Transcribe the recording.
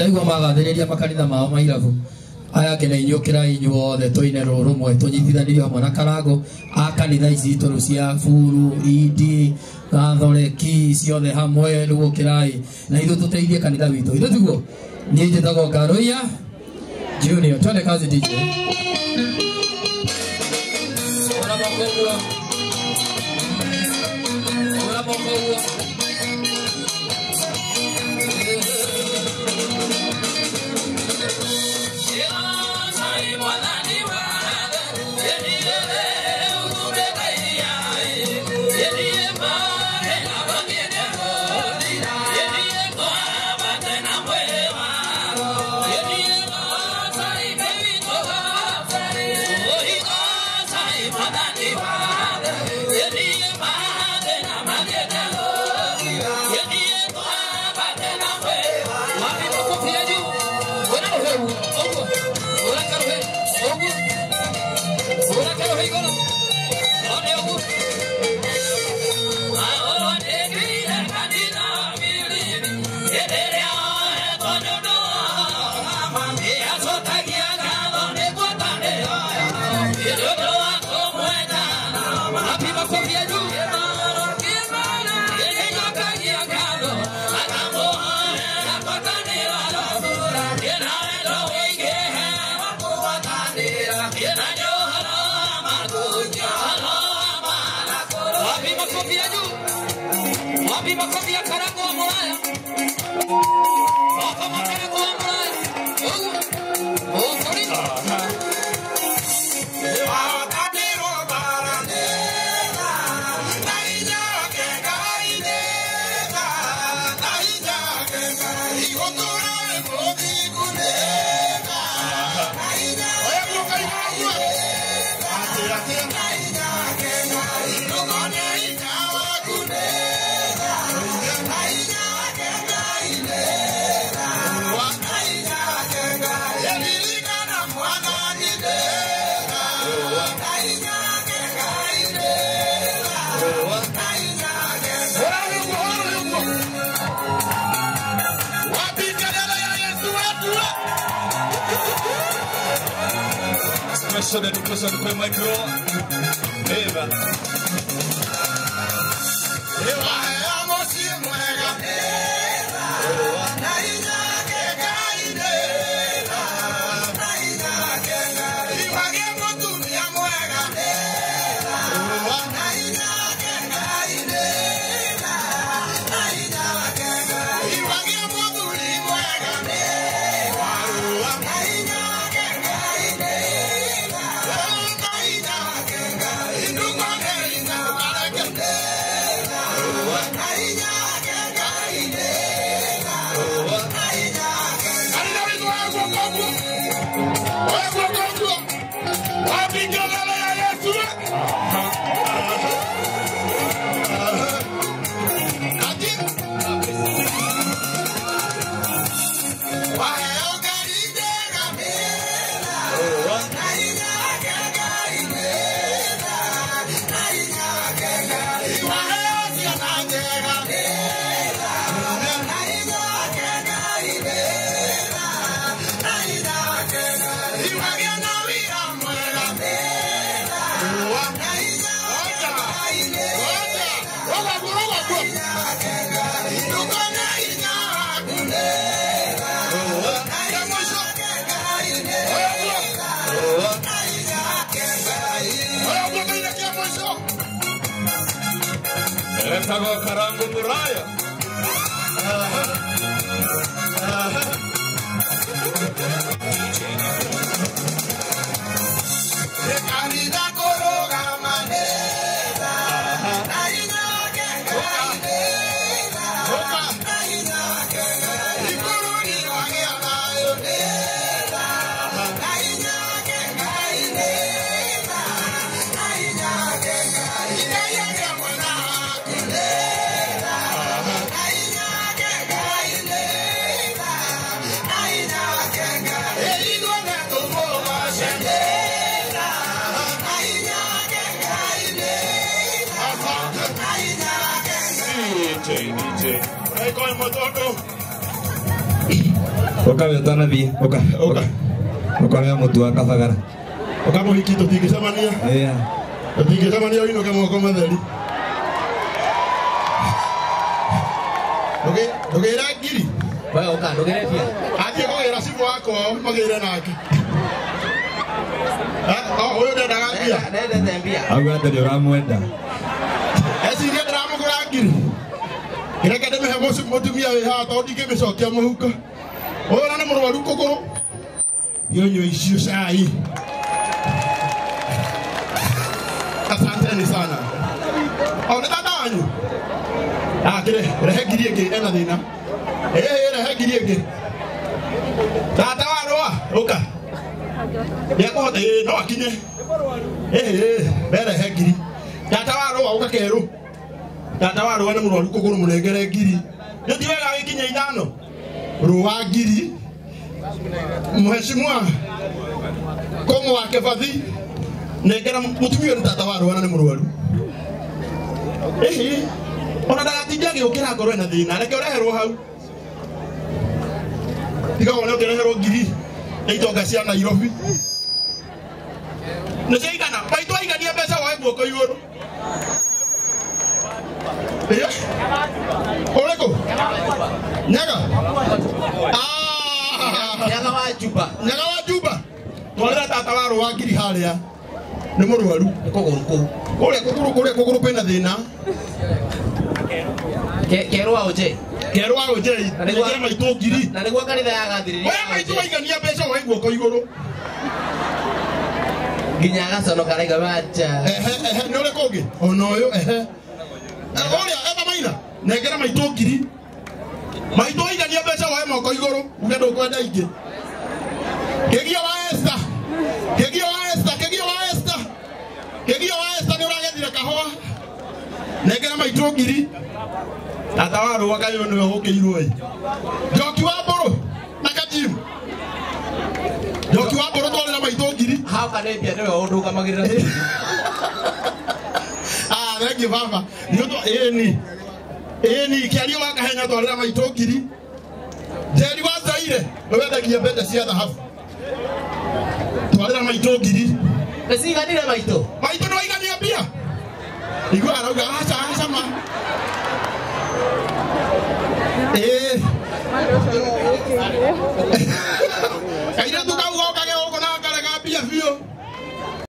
Ndaigua magathĩrĩria makanitha mao mairabu. Aya angĩ na inyuĩ ũkĩrai inyuothe tũine rũrũmwe tũnyitithanĩrio hamwe na Karango a kanitha ici itũ rĩu cia Buru, Indi, Gatholeki ciothe hamwe rĩu ũkĩrai na ithuĩ tũteithie kanitha witũ. Ithuĩ tiguo? Niĩ njĩtagwo Ngaruiya Junior. Twende kazi DJ. Ora moko ũguo. Ora moko ũguo. Special dedication kwa micro. Eva. Eva amosi mwega. Eva. Na inake gaide. Na inake gaide. Iwage mutumia mwega. Eva. Na inake gaide. Na inake gaide. Iwage muturi mwega. Eva. Na inake gaide. Etagwo Karango Muraya. DJ. Uka utanathie uka uka uka mutu wa kabagara uka muhiki tutingicemania yeah tutingicemania uinuke moko matheri ndugire ngiri wewe uka ndugire bia athie kugira cibu wakwa magire nake uyu ndendaga mbia ndendete mbia auga atĩ nĩũramwenda eciria ndĩramũgũra ngiri reke ndĩmĩhe mũtumia wĩ haha tondũ ndingĩmĩcokia mũhuko ũyũ ona nĩ mũrwaru kũgũrũ thiĩ ũnyue icio cai asanteni sana o nĩ tata wanyu akĩrĩ rehe ngiri ĩngĩ ena thĩna ĩĩ rehe ngiri ĩngĩ tata wa rũa ũka nĩekũhota ĩĩ no akinye ĩĩ rehe ngiri tata wa rũa ũka kerũ tata wa rũa nĩ mũrwaru kũgũrũ mũnengere ngiri nĩ ti wega wĩkinye ithano rũa ngiri mheshimiwa Kongo wa Kebathi nengera mũtumia nĩ tata wa rũa na nĩ mũrwaru ĩhĩ ona ndagatinda agĩũkĩra ngorwo ena thĩna reke ũreherwo hau tiga wone ũkĩreherwo ngiri nĩ itonga cia Nairobi nĩ ciaigana maitũ aigania mbeca woe guoko igũrũ ũrĩkũ nyaga nyaga wa Juba nyaga wa Juba twarĩra tata wa rũa ngiri harĩa nĩ mũrwaru nĩ kũgũrũ kũu kũrĩa kũgũrũ kũrĩa kũgũrũ kwĩna thĩna kerũ wa ũnjei kerũ wa ũnjei nengera maitũ ngiri na nĩguo kanitha yagathĩrĩria oya maitũ waigania mbeca woe guoko igũrũ nginya agaconoka araiga macha ehe ehe nĩ ũrĩkũ ũngĩ ona ũyũ ehe ũrĩa etha maina nengera maitũ ngiri maitũ waigania mbeca woe moko igũrũ uge ndũkwenda ingĩ kĩgio wa Esther kĩgio wa Esther kĩgio wa Esther kĩgio wa Esther nĩ ũragethire kahũa nengera maitũ ngiri tata wa rũa kaĩ ũyũ nĩwe ũkĩirwo ĩ njoki wa mbũrũ na kajimu njoki wa mbũrũ twarĩra maitũ ngiri hauka nĩ mbia nĩwe ũndũgamagĩrĩra ah thengiũ baba ĩni ĩni kĩario wa kahenya twarĩra maitũ ngiri Njeri wa Zaire nĩwendagia mbete cia thahabu twarĩra maitũ ngiri nĩciganire maitũ maitũ nĩwaigania mbia igua arauga aca aca ma ĩĩ kairĩtu